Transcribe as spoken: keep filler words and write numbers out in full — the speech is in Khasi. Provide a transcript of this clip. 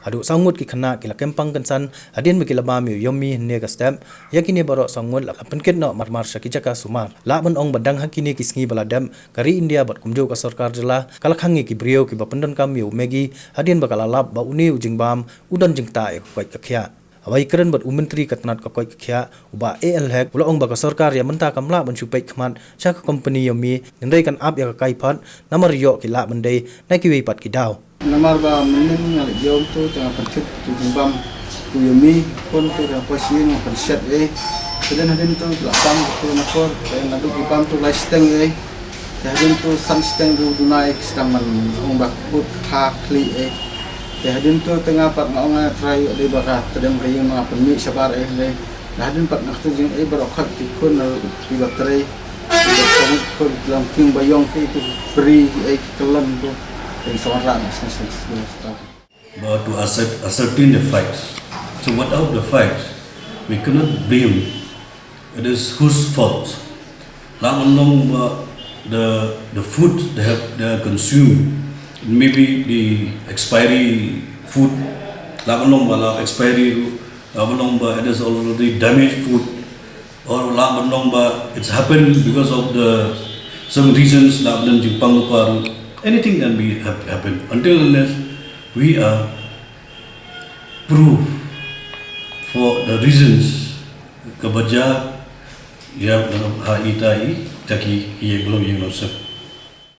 Haduh saw ngut ki khynnah ki la kem pang kynsan hadien ba ki la bam ïa u ïomi hynne ka step. Ïa kine baroh saw ngut la pynkit noh marmar sha ki jaka sumar. Lah ban ong ba dang ha kine ki sngi ba la dep, ka ri India bad kumjuh ka sorkar jylla ka la khang ïa ki briew kiba pyndonkam ïa u Maggi hadien ba ka la lap ba une u jingbam u don jingtah ïa ka koit ka khiah. Haba ïakren bad u Myntri ka tnat ka koit ka khiah, u Bah A L Hek, u la ong ba ka sorkar ïa mynta kam lah ban shu peit khmat sha ka kompani ïomi, hynrei kan ap ïa ka kaiphod namar ïoh ki lah ban dei na kiwei pat ki daw. Namar ba mynnin nga la ïoh tu, te nga pyntip tu jingbam tu ïomi, khun tu, te nga poi sha ïing nga pynshet ei. Te hadien hadien tu la bam tu na por, te naduh ki bam tu lai shiteng ei. Te hadien tu san shiteng ruh duna ei, ki sdang ban ong ba kput kha khlieh ei. Te hadien tu te nga pat nga ong, nga trai ei ba ka tdem ka ïing, nga pynmih shabar ei, hynrei hadien pat nga ktu jingeh baroh, khot ki khun ruh kiba trei, kiba trei, khun long king ba ïong ki tu, bri ei, ki kyllon tu. Te sa wanrah nga sngewsih sngewsih. But to assert, ascertain the facts. So without the facts, we cannot blame it is whose fault. Lah ban long ba the, the food they have, they have consumed, maybe the expiry food, lah ban long ba la expiry, lah ban long ba it is already damaged food, or lah ban long ba it's happened because of the some reasons, lah ban jingpang lypa, anything can be hap-, happen until unless we are proof for the reasons kaba jia ïa ha ita i taki ïa glong ïa glong sep.